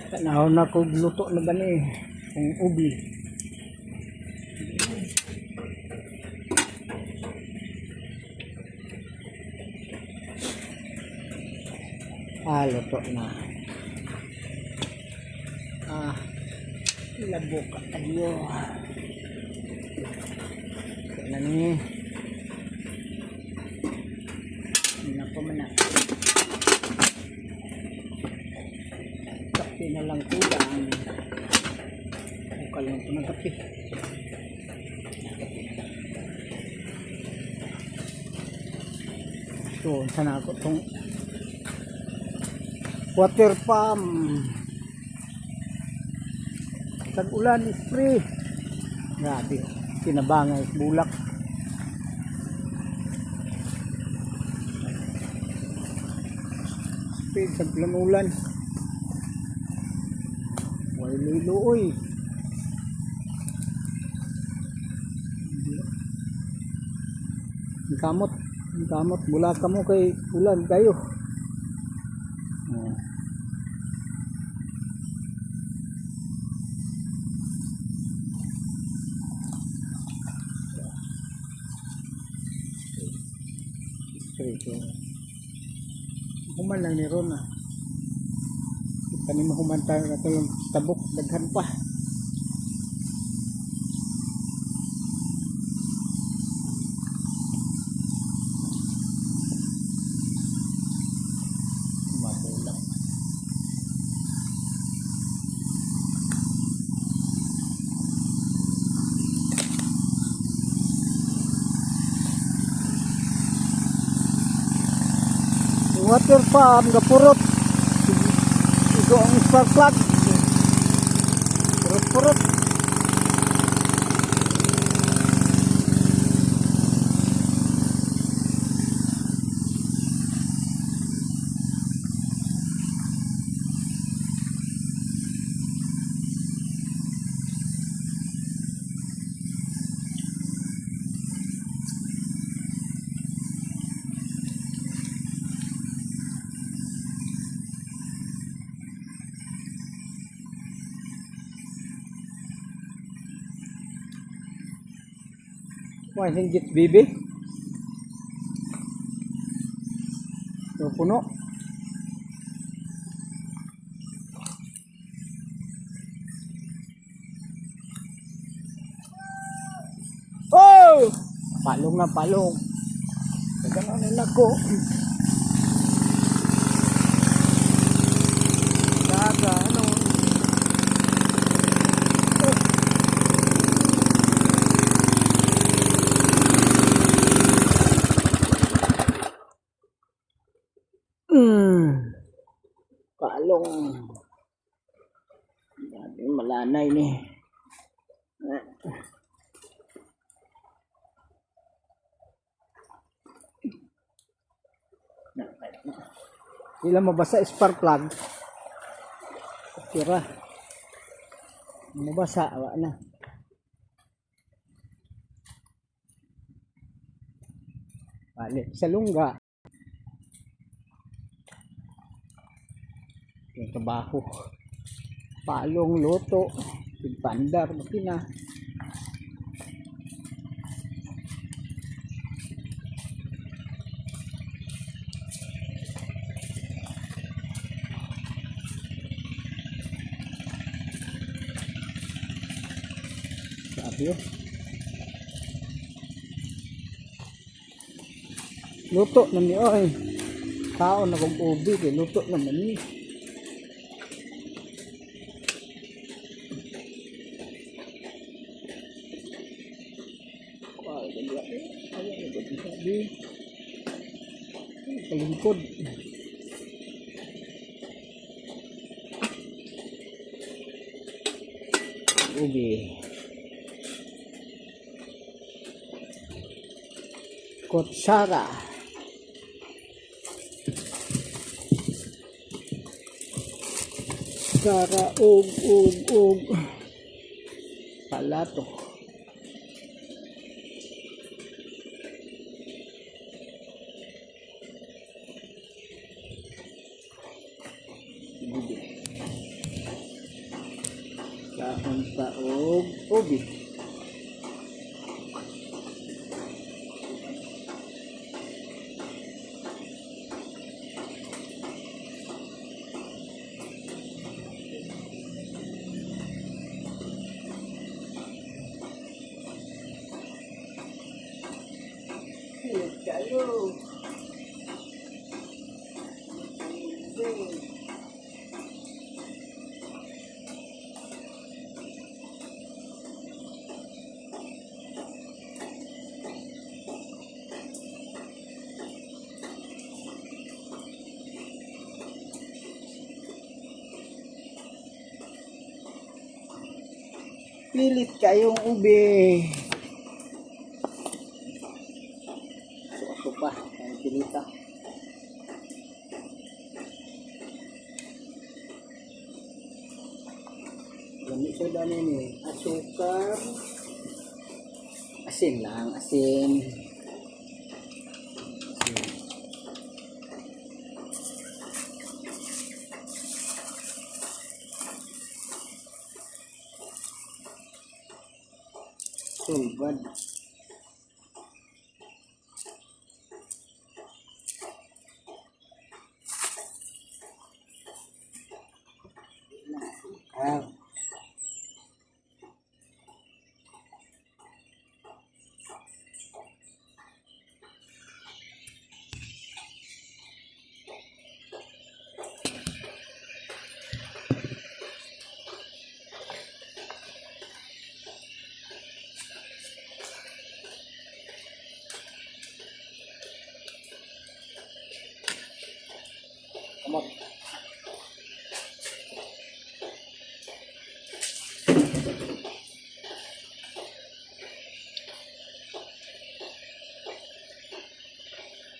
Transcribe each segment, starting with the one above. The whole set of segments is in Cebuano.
Tanaw na kog luto na ba ni kung ubi. Ah, luto na. Ah, labok ayo. Kaya na ni. Nako man na. Kape na lang kulang. Bukal lang ito ng kape. Kape na lang. So, sana ako itong water pump. Tag-ulan is free. Grabe. Kinabangay bulak. Speed sa ulan. Way luoy. Ang kamot. Ang kamot. Bula ka mo kay ulan kayo. Oh. Straight yun. Human lang ni Ron ah. Kita ni mahuman tayo na yung tabok. Daghan pa. Matulak. Water pump, gapurot. Igo ang spark plug. Purot-purot. Why hinggit bibi? So, puno. Oh! Palong na palong. Ganun nila ko. Gaga, ano? Oh. Palong. Grabe, malanay ni. Ah. Na, na, na. Di lang mabasa spark plug. Tira. Mabasa, awa na. Balik sa lungga. Yung trabaho. Palong, luto, pandar, makina. Sabi oh. Luto na ni oy. Kaon na kong ubi kay luto naman ni. Kuha, dali, eh. Ayaw, ay, sabi. Ay, palingkod. Ubi. Kutsara. Kutsara og og og palato. Ubi. Kaon ta og ubi. Init kayo. Ubi. Pilit kayong ube. So ako pa, ang pilita. Lamig sa dami ni asukar. Asin lang, asin. Asin. Sulbad. Ah. Kamot.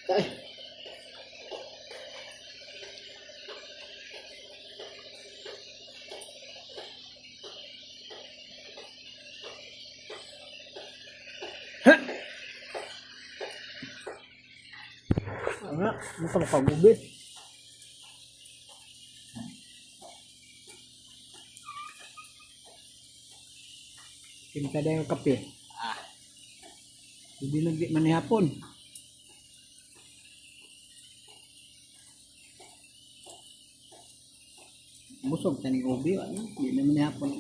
Ay. Ha! Nga, ano ka pag-ubi? Kinta dayon kape. Ah. Hindi nagdi man ni hapon. Busog taning ubi, ano? Hindi naman ni hapon.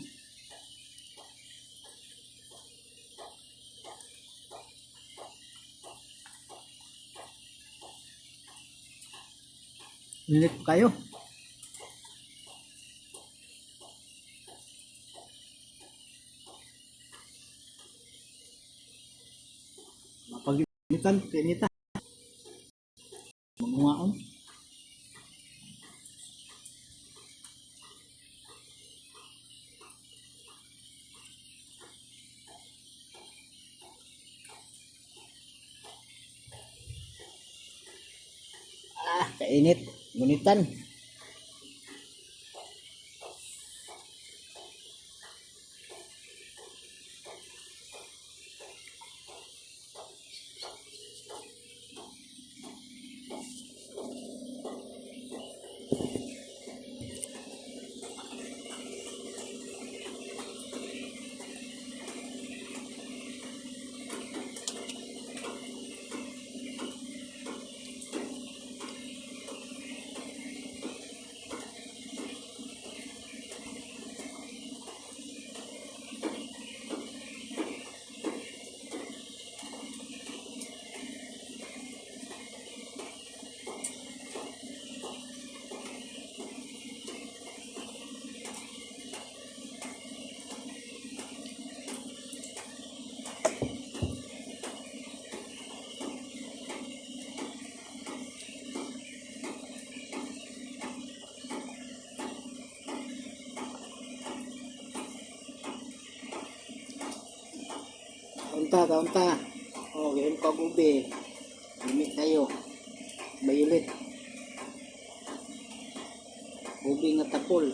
Init kayo. Mapag-initan, kainita. Manguhaon. Ah, kainit. Gunitan. Kaunta, kaunta. Oh, ganyan ko ang ube. Limit tayo. Violet. Ube nga tapol.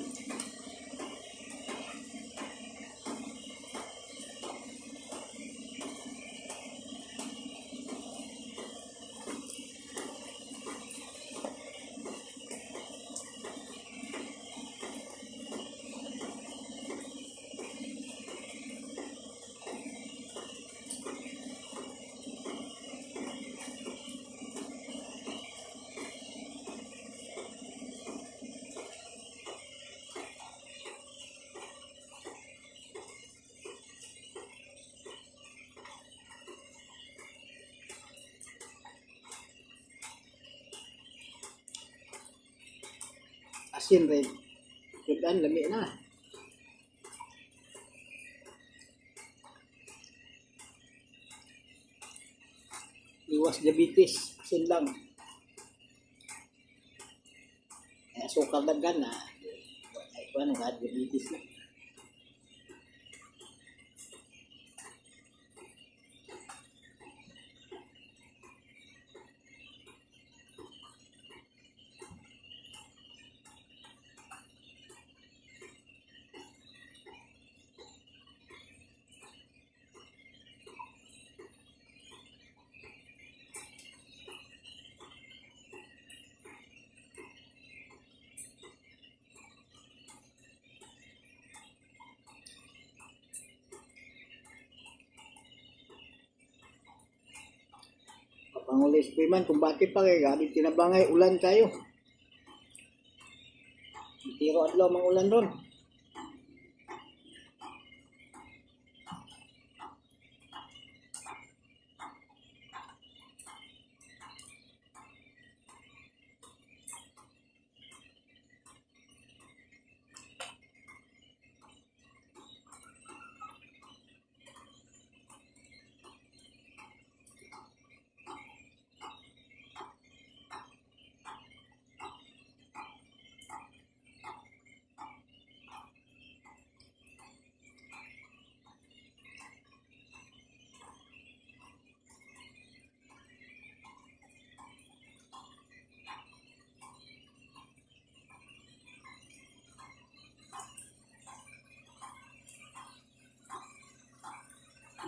Asin rin. Sudan, lami na. Iwas diabetes, asin lang. Eh, asukal daghan na. Ay, kuan ka diabetes na. Pangulis Freeman, kumbati pa kay gabi tinabangay ulan kayo. Tiro adlaw mang ulan ron.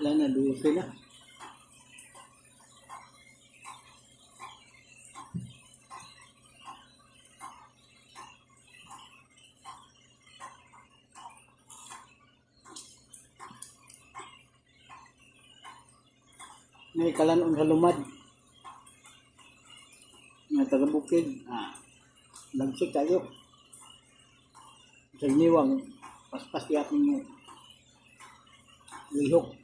Wala na, 12 na. May kalanon sa lumad. Nga taga bukid. Ah, lagsik kayo. Sa niwang, paspas yapon mo. Lihok.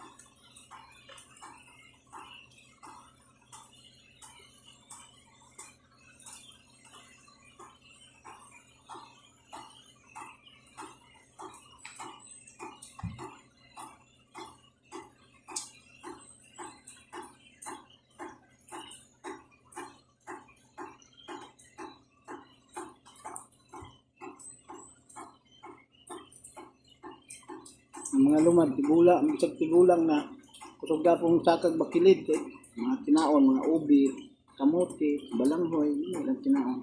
Ang mga lumad, tigula, ang bisag tigulang na kusog pong sakag bakilid kay mga tinaon, mga ubi, kamote, balanghoy, yun ang tinaon.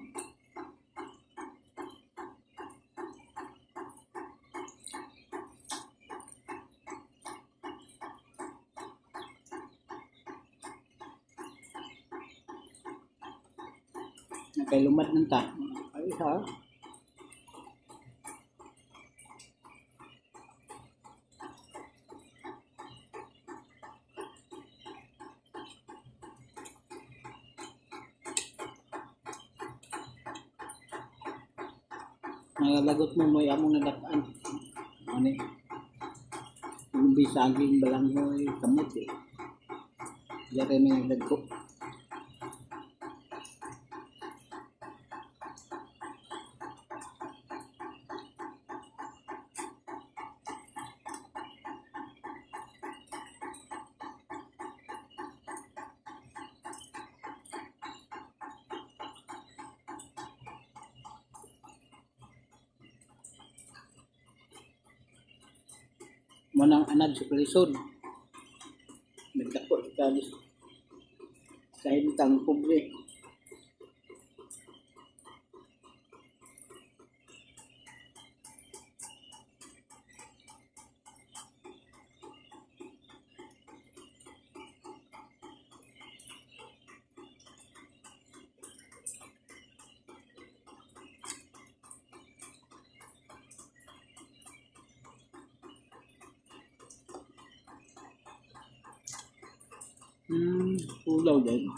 Nakay lumad ng ta. Ay ha. Nagalagot mo mo'y among nadapaan. Ano eh? Ubi, saging, balanghoy, kamote. Diyan rin may dagko. Manang anad sa kalisod. Nagdako sa kalis. Sa hintang pobre. Ulaw din.